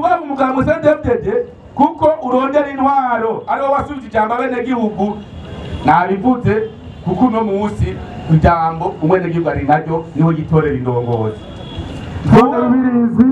Waba umuganga CNDD-FDD kuko urondera intwaro ariwo wasubije ijambo abenegihugu. Nabivuze kuko uno munsi ijambo umwenegihugu ari naryo, niho yitorera indongozi. Zone Rubirizi.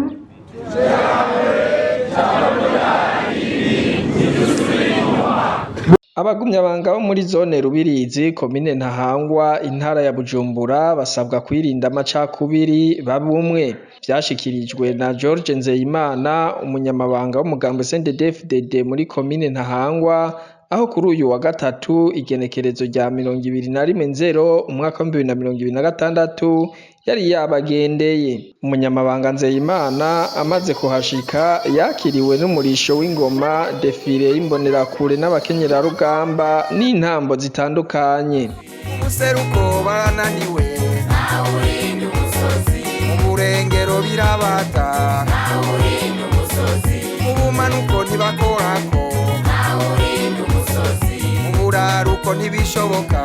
Abagumyabanga bo muri zone Rubirizi, komine Ntahangwa, intara ya Bujumbura, basabwa kwirinda amacakubiri babe umwe. Vyashikirijwe na George Nzeyimana, umunyamabanga w'umugambi CNDD-FDD muri komine Ntahangwa, aho kuri uyu wa gatatu igenekerezo rya 21 nzero umwaka w'2026 yari yabagendeye. Umunyamabanga Nzeyimana amaze kuhashika yakiriwe n'umurisho w'ingoma, defile y'imbonerakure n'abakenyerarugamba n'intambo zitandukanye. Mu buseruko barananiwe, mu burengero birabata, mu bumanuko ntibakorako, mu buraruko ntibishoboka.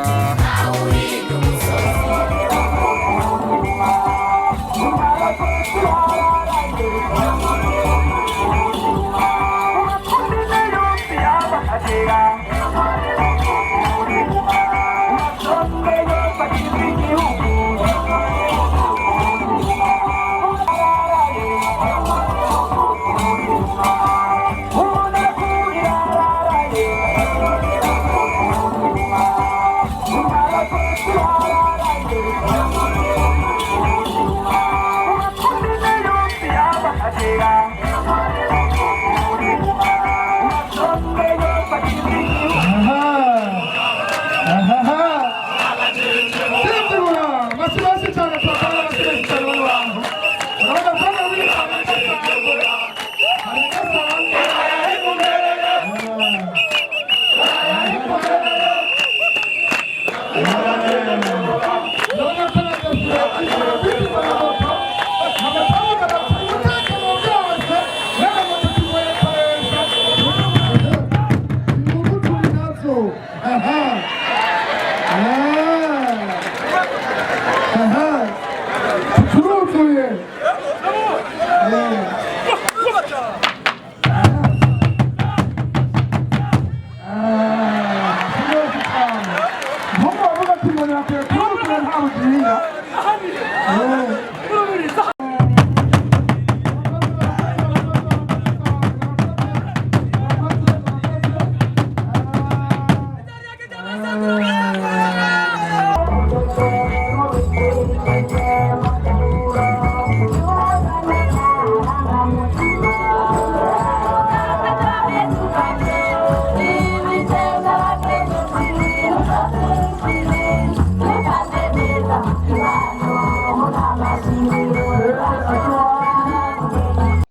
Sindibura masi cyane, twakora masi cyane bano bantu. Urabona zone Rubirizi hari gasanzwe. Urabona ko na defile ifite amamoto, amamoto umutekano byose n'amamoto tukoresha. Inyungu turi nazo. Aha. Aha. Turuzuye. Nkuko bavuga ati mbonera kure, turuzuye, nta buginga.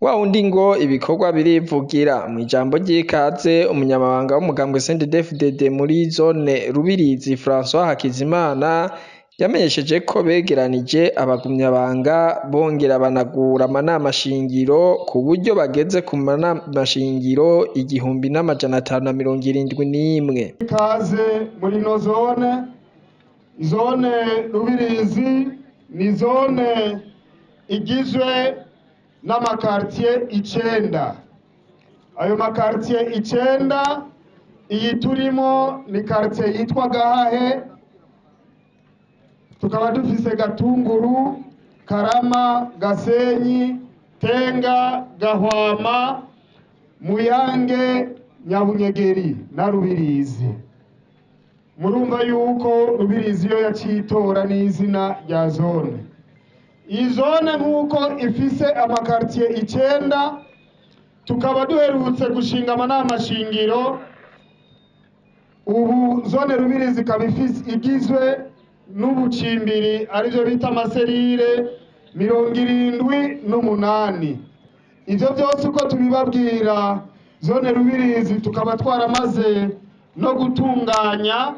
Wa wundi ngo ibikorwa birivugira. Mw'ijambo ry'ikaze, umunyamabanga w'umugambwe CNDD-FDD muri zone Rubirizi, François Hakizimana, yamenyesheje ko begeranije abagumyabanga bongera banagura amanama shingiro ku buryo bageze ku manama shingiro 1571. Ikaze muri ino zone. Zone Rubirizi ni zone igizwe n'amakartier 9. Ayo makartier 9, iyi turimo ni quartier yitwa Gahahe, tukaba dufise Gatunguru, Karama, Gasenyi, Tenga, Gahwama, Muyange, Nyabunyegeri na Rubirizi. Murumva yuko Rubirizi yo yaciye itora n'izina rya zone. Iyi zone nk'uko ifise amakartier 9, tukaba duherutse gushinga amanama shingiro. Ubu zone Rubirizi ikaba igizwe n'ubucimbiri, arivyo bita amaserire, 78. Ivyo byose uko tubibabwira, zone Rubirizi tukaba twaramaze no gutunganya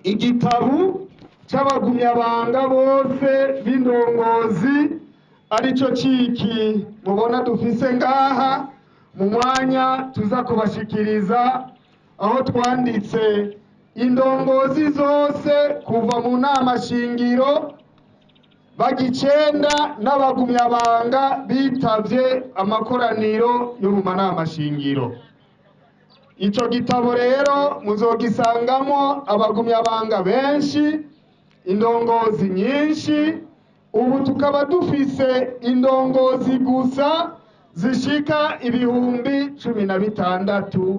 igitabu c'abagumyabanga bose b'indongozi, arico ciki mubona dufise ngaha. Mu mwanya tuza kubashikiriza aho twanditse indongozi zose kuva mu nama shingiro. bagicenda n'abagumyabanga bitavye amakoraniro yo mu manama shingiro. Ico gitabo rero muzogisangamo abagumyabanga benshi, indongozi nyinshi. Ubu tukaba dufise indongozi gusa zishika 16,000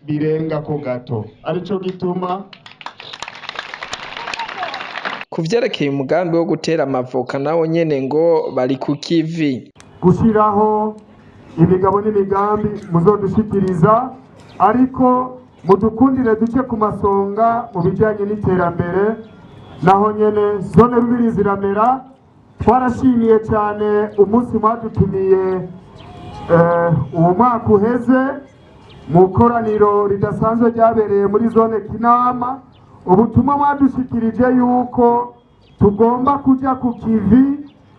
birenga ko gato, arico gituma. Ku vyerekeye umugambi wo gutera amavoka, nawo nyene ngo bari ku kivi. Gushyiraho imigabo n'imigambi muzodushikiriza, ariko mudukundire duce ku masonga mu bijyanye n'iterambere. Naho nyene zone Rubirizi iramera. Twarashimiye cyane umunsi mwadutumiye uwo mwaka uheze mu koraniro ridasanzwe ryabereye muri zone Kinama. Ubutumwa mwadushikirije yuko tugomba kuja ku kivi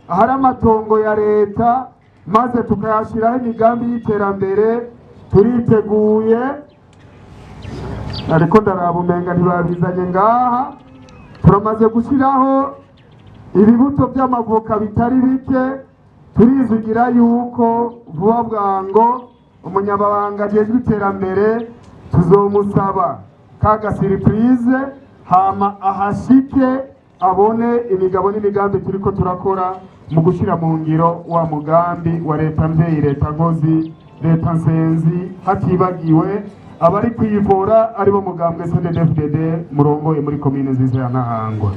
ahari amatongo ya leta, maze tukayashyiraho imigambi y'iterambere. Turiteguye, ariko ndaraba umenga ntibabizanye ngaha. Turamaze gushyiraho ibibuto by'amavoka bitari bike. Turizigira yuko vuba bwango umunyamabanga ajejwe iterambere tuzomusaba kaga surprise, hama ahashike abone imigabo n'imigambi turiko turakora mu gushyira mu ngiro wa mugambi wa leta mvyeyi, leta nkozi, leta nsenzi, hatibagiwe abari kwivura aribo mugambwe CNDD-FDD murongoye muri komine nziza ya Ntahangwa.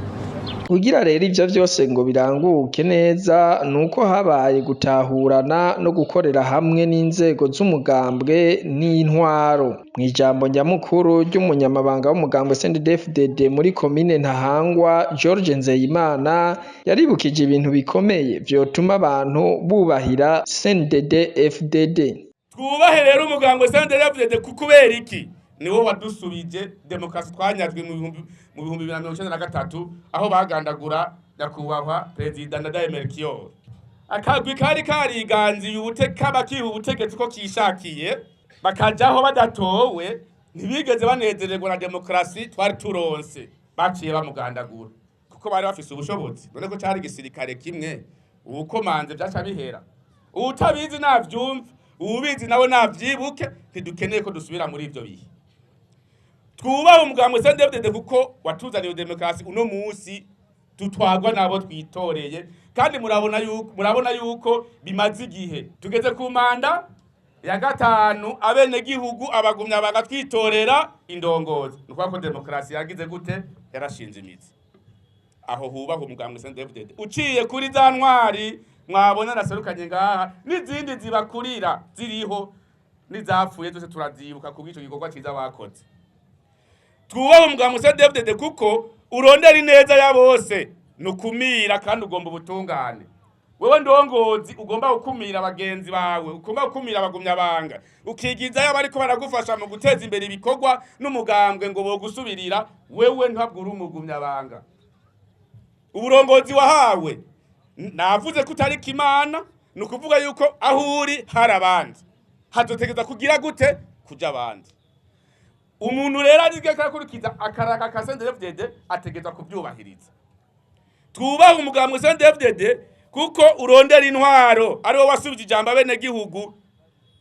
Kugira rero ivyo vyose ngo biranguke neza, nuko habaye gutahurana no gukorera hamwe n'inzego z'umugambwe n'intwaro. Mw'ijambo nyamukuru ry'umunyamabanga w'umugambwe CNDD-FDD muri komine Ntahangwa, George Nzeyimana, yaribukije ibintu bikomeye vyotuma abantu bubahira CNDD-FDD. Twubahe rero umugambwe CNDD-FDD. Kubera iki? Niwo wadusubije demokarasi twanyazwe mu 2093, aho bagandagura nyakubahwa perezida Ndadaye Melchior. Akagwi kari kariganziye bakiha ubutegetsi ko kishakiye, bakajaho badatowe, ntibigeze banezererwa na demokarasi twari turonse. Baciye bamugandagura kuko bari bafise ubushobozi. None ko cari igisirikare kimwe, uwukomanze vyaca bihera. Uwutabizi navyumve, uwubizi nawe navyibuke. Ntidukeneye ko dusubira muri ivyo bihe. Twubahe umugambwe CNDD-FDD kuko watuzaniye demokarasi. Uno musi tutwagwa nabo twitoreye, kandi murabona yuko bimaze igihe tugeze ku manda ya gatanu, abenegihugu abagumya bagatwitorera indongozi. Ni ukuvuga ko demokarasi yagize gute? Yarashinze imizi. Aho hubaha umugambwe CNDD-FDD uciye kuri za ntwari mwabona naserukanye ngaha n'izindi zibakurira ziriho n'izapfuye, zose turazibuka kubw'ico gikorwa ciza bakoze. Twubahe umugambwe CNDD-FDD kuko urondera ineza ya bose, nukumira kandi ugomba ubutungane. Wewe ndongozi ugomba gukumira bagenzi bawe, ugomba gukumira abagumyabanga, ukigizayo abariko baragufasha mu guteza imbere ibikorwa n'umugambwe ngo bogusubirira, wewe ntabwo uri umugumyabanga. Uburongozi wahawe, navuze ko utari kimana, ni ukuvuga yuko aho uri hari abandi, hazotegeza kugira gute? Kuja abandi. Umuntu rero ariko akurikiza akaraka ka CNDD-FDD ategezwa kubyubahiriza. Twubahe umugambwe CNDD-FDD kuko urondera intwaro, ariwo wasubije ijambo abenegihugu.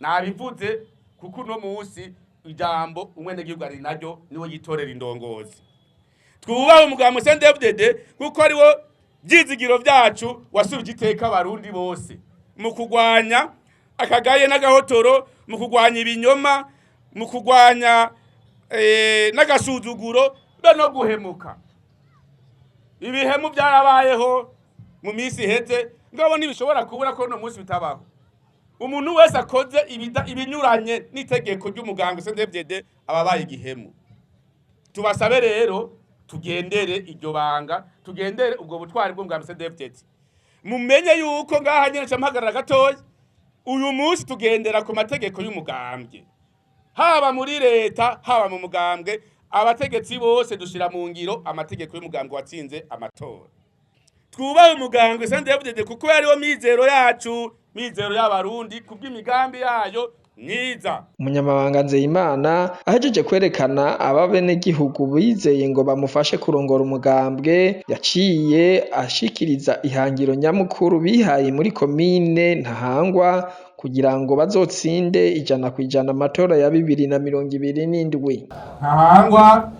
Nabivuze, kuko uno munsi ijambo umwenegihugu ari naryo, niwe yitorera indongozi. Twubahe umugambwe CNDD-FDD kuko ariwo vyizigiro vyacu, wasubije iteka abarundi bose mu kugwanya akagaye n'agahotoro, mu kugwanya ibinyoma, mu kugwanya n'agasuzuguro be no guhemuka. Ibihemu byarabayeho mu minsi iheze, ngabo ntibishobora kubura ko no munsi bitabaho. Umuntu wese akoze ibinyuranye n'itegeko ry'umuganga CNDD-FDD aba abaye igihemu. Tubasabe rero tugendere iryo banga, tugendere ubwo butwari bw'umugambwe CNDD-FDD. Mumenye yuko ngaha nyene nca mpagarara gatoya. Uyu munsi tugendera ku mategeko y'umugambwe, haba muri leta, haba mu mugambwe. Abategetsi bose dushira mu ngiro amategeko y'umugambwe watsinze amatora. Twubahe umugambwe CNDD-FDD kuko yariwo mizero yacu, mizero y'abarundi, kubw'imigambi yayo. mwiza. Umunyamabanga Nzeyimana ahejeje kwerekana aba benegihugu bizeye ngo bamufashe kurongora umugambwe, yaciye ashikiriza ihangiro nyamukuru bihaye muri komine Ntahangwa kugira ngo bazotsinde 100% amatora ya 2027. Ntahangwa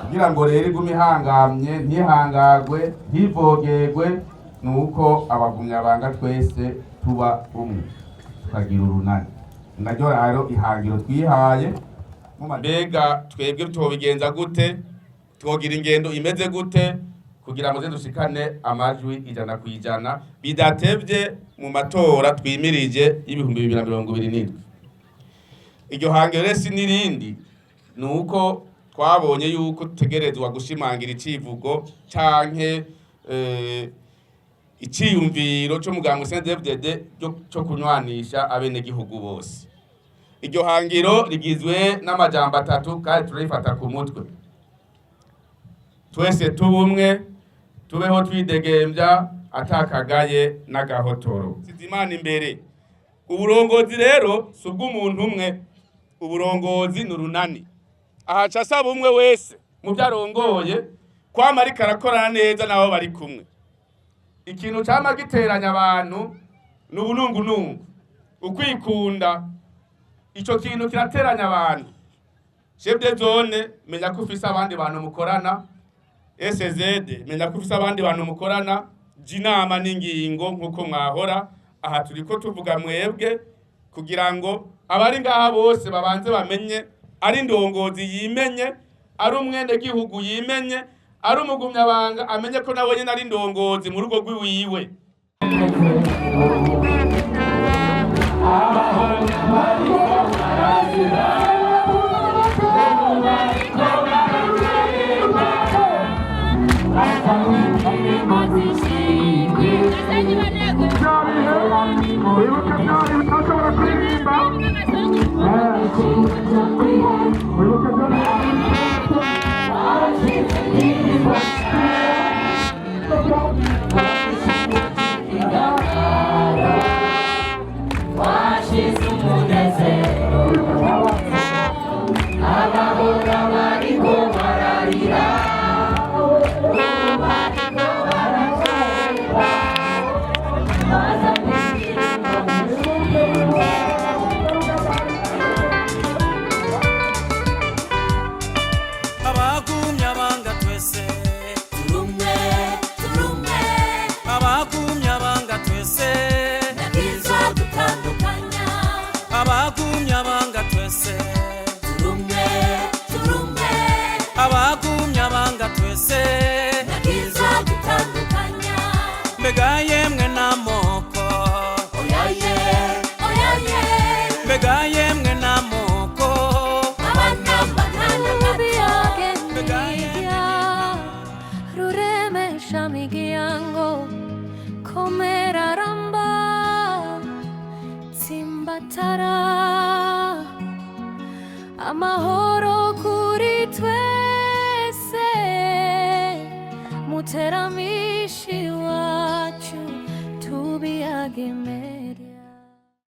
kugira ngo rero igume ihangamye, ntihangagwe, ntivogerwe, nuko abagumyabanga twese tuba umwe tukagira urunani. Naryo rero ihangiro twihaye. Mbega twebwe tubigenza gute? Twogira ingendo imeze gute kugira ngo dushikane amajwi 100% bidatevye mu matora twimirije y'2027? Iryo hangiro rero si n'irindi, nuko twabonye yuko tutegerezwa gushimangira icivugo canke iciyumviro c'umugambwe CNDD-FDD co kunywanisha abenegihugu bose. Iryo hangiro rigizwe n'amajambo atatu kandi turifata ku mutwe: twese tubumwe, tubeho twidegembya atakagaye n'agahotoro. Imana imbere. Uburongozi rero si ubw'umuntu umwe, uburongozi ni urunani. Ahaca asaba umwe wese mu byo arongoye kwama ariko arakorana neza n'abo bari kumwe. Ikintu cama giteranya abantu ni ubunungunungu, ukwikunda. Ico kintu kirateranya abantu. Chef de zone, menya ko ufise abandi bantu mukorana. SZ, menya ko ufise abandi bantu mukorana. Jinama n'ingingo nkuko mwahora. Aha turiko tuvuga mwebwe kugira ngo abari ngaha bose babanze bamenye, ari ndongozi yimenye, ari umwene gihugu yimenye, ari umugumyabanga amenye ko nawe nyene ari ndongozi mu rugo rwiwiwe. Wibuke byari utashobora kuririmba, wibuke byari. Abagumya banga twese Turumwe, turumwe, abagumya banga twese nabwiza dutandukanya. Abagumya banga twese Turumwe, turumwe, abagumya banga twese nabwiza dutandukanya. Mbega yemwe n'amoko Oyaye, oyaye, mbega yemwe n'amoko abana banana gato. Mbega yemwe Ruremesha migiyango komera ramba tsimbatara amahoro kuri twese muterami.